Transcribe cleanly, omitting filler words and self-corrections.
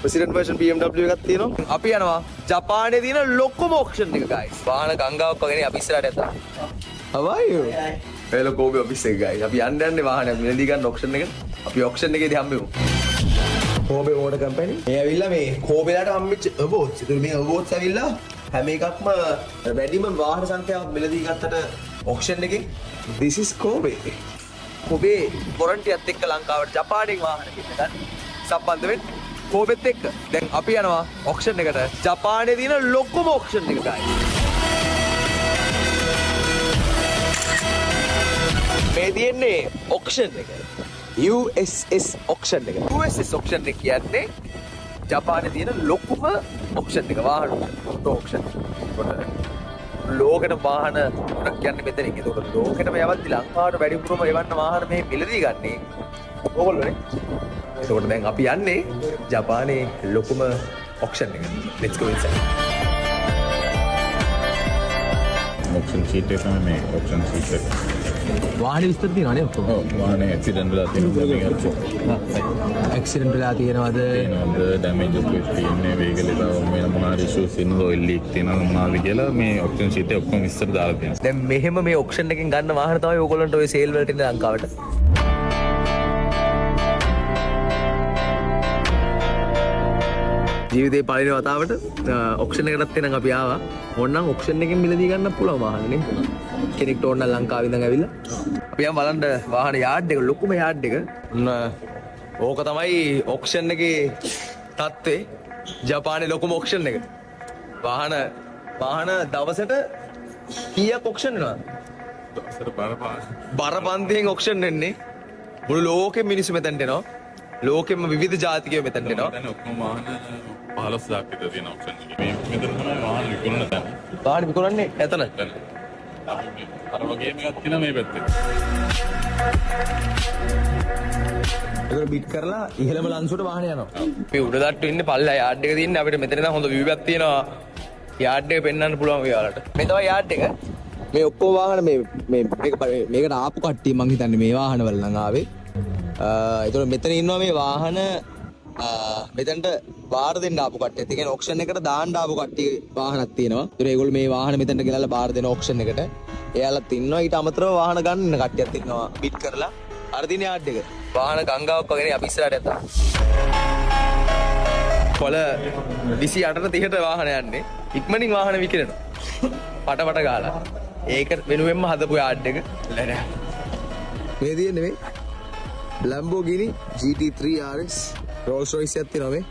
President version BMW එකක් තියෙනවා. අපි යනවා ජපානයේ තියෙන ලොකුම ඔක්ෂන් එක ගයිස්. වාහන ගංගාවක් වගේ නේ අපි ඉස්සරහට යනවා. How are you? Hello Kobe office එක ගයිස්. අපි යන්න යන්නේ වාහනයක් මිලදී ගන්න ඔක්ෂන් එකට. අපි ඔක්ෂන් එකේදී හම්බෙමු. කෝබේ මෝටර් කම්පැනි. මේ ඇවිල්ලා මේ කෝබේලාට හම්බෙච්ච අවෝඩ්ස්. ඒතර මේ අවෝඩ්ස් ඇවිල්ලා හැම එකක්ම වැඩිම වාහන සංඛ්‍යාවක් මිලදී ගත්තට ඔක්ෂන් එකේ. This is Kobe. Kobe වොරන්ටියත් එක්ක ලංකාවට ජපානයෙන් වාහන ගෙන්න ගන්න සම්බන්ධ වෙන්න කෝබෙත් එක්ක. දැන් අපි යනවා ඔක්ෂන් එකට. ජපානයේ තියෙන ලොකුම ඔක්ෂන් එක ගයිස්. මේ තියෙන්නේ ඔක්ෂන් එක. USS auction එක. USS auction එක කියන්නේ ජපානයේ තියෙන ලොකුම ඔක්ෂන් එක, වාහන ඔටෝ ඔක්ෂන්. ඒකට ලෝකෙට වාහන ගොඩක් යන්නේ මෙතනින්. ඒකට ලෝකෙටම යවද්දි ලංකාවට වැඩිපුරම එවන්න වාහන මේ මිලදී ගන්නේ ඕගොල්ලෝනේ. ඒකට දැන් අපි යන්නේ ජපානයේ ලොකුම ඔක්ෂන් එකට. Let's go inside. Auction sheet එක තමයි මේ ඔක්ෂන් ෂීට් එක. වාහන විස්තර තියෙනවනේ ඔක්කොම. ඔව්, වාහනේ ඇක්සිඩන්ට් වෙලා තියෙනවා මේක ඇක්සිඩන්ට් වෙලා තියෙනවද? තියෙනවද, ඩැමේජස් කොහෙද තියෙන්නේ, වෙහිකල් එක තව වෙන මොනවා හරි ඉෂුස් තියෙනවද, ඔයිල් ලීක් තියෙනවද මොනවද කියලා මේ ඔක්ෂන් ෂීට් එක ඔක්කොම විස්තර දාලා තියෙනවා. දැන් මෙහෙම මේ ඔක්ෂන් එකෙන් ගන්න වාහන තමයි ඕගොල්ලන්ට ඔය සේල් වලට එන්නේ ලංකාවට. ජීවිතේ පළවෙනි වතාවට ඔක්ෂන් එකටත් එනං අපි ආවා. ඕනනම් ඔක්ෂන් එකෙන් මිලදී ගන්න පුළුවන් වාහන නේ. කෙනෙක්ට ඕන නම් ලංකාවේ ඉඳන් ඇවිල්ලා. අපි යන් බලන්න වාහන යාඩ් එක, ලොකුම යාඩ් එක. ඔන්න ඕක තමයි ඔක්ෂන් එකේ තත්ත්වේ. ජපානයේ ලොකුම ඔක්ෂන් එක. වාහන වාහන දවසට කීයක් ඔක්ෂන් වෙනවද? දවසට බරපතල බරපන්තියෙන් ඔක්ෂන් වෙන්නේ. මුළු ලෝකෙම මිනිස්සු මෙතනට එනවා. ලෝකෙම විවිධ ජාතිකයෝ මෙතනට එනවා. මෙතන ඔක්කොම වාහන 15,000ක් විතර තියෙන ඔක්ෂන් එකේ. මේ මෙතන තමයි වාහන විකුණන තැන. වාහන විකුණන්නේ එතන. එතන. අර වගේම එකක් තියෙනවා මේ පැත්තේ. ඒකට බිට් කරලා ඉහළම ලන්සුවට වාහන යනවා. අපි උඩ තට්ටු ඉන්නේ, පල්ලා යාඩ් එක තියෙන්නේ. අපිට මෙතන ඉඳන් හොඳ විව් එකක් තියෙනවා. යාඩ් එක පෙන්වන්න පුළුවන් ඔයාලට. මේ තමයි යාඩ් එක. මේ ඔක්කොම වාහන මේ මේ මේක මේකට ආපු කට්ටිය මං හිතන්නේ මේ වාහන වල නම් ආවේ. ඒතකොට මෙතන ඉන්නවා මේ වාහන මෙතනට බාර දෙන්න ආපු කට්ටිය. ඒ කියන්නේ ඔක්ෂන් එකට දාන්න ආපු කට්ටිය වාහනක් තියෙනවා. ඒතකොට ඒගොල්ලෝ මේ වාහන මෙතනට ගෙනල්ලා බාර දෙන ඔක්ෂන් එකට. එයාලත් ඉන්නවා. ඊට අමතරව වාහන ගන්න ඉන්න කට්ටියත් ඉන්නවා බිඩ් කරලා. අර තියෙන යාඩ් එක. වාහන ගංගාවක් වගේ නේ අපි ඉස්සරහට යනවා. කොළ 28ට 30ට වාහන යන්නේ. ඉක්මනින් වාහන විකිරෙනවා. පට පට ගාලා. ඒක වෙනුවෙන්ම හදපු යාඩ් එක. නෑ. මේ තියෙන්නේ මේ Lamborghini GT3 RS Rolls Royce එකක් තියෙනවා මේ.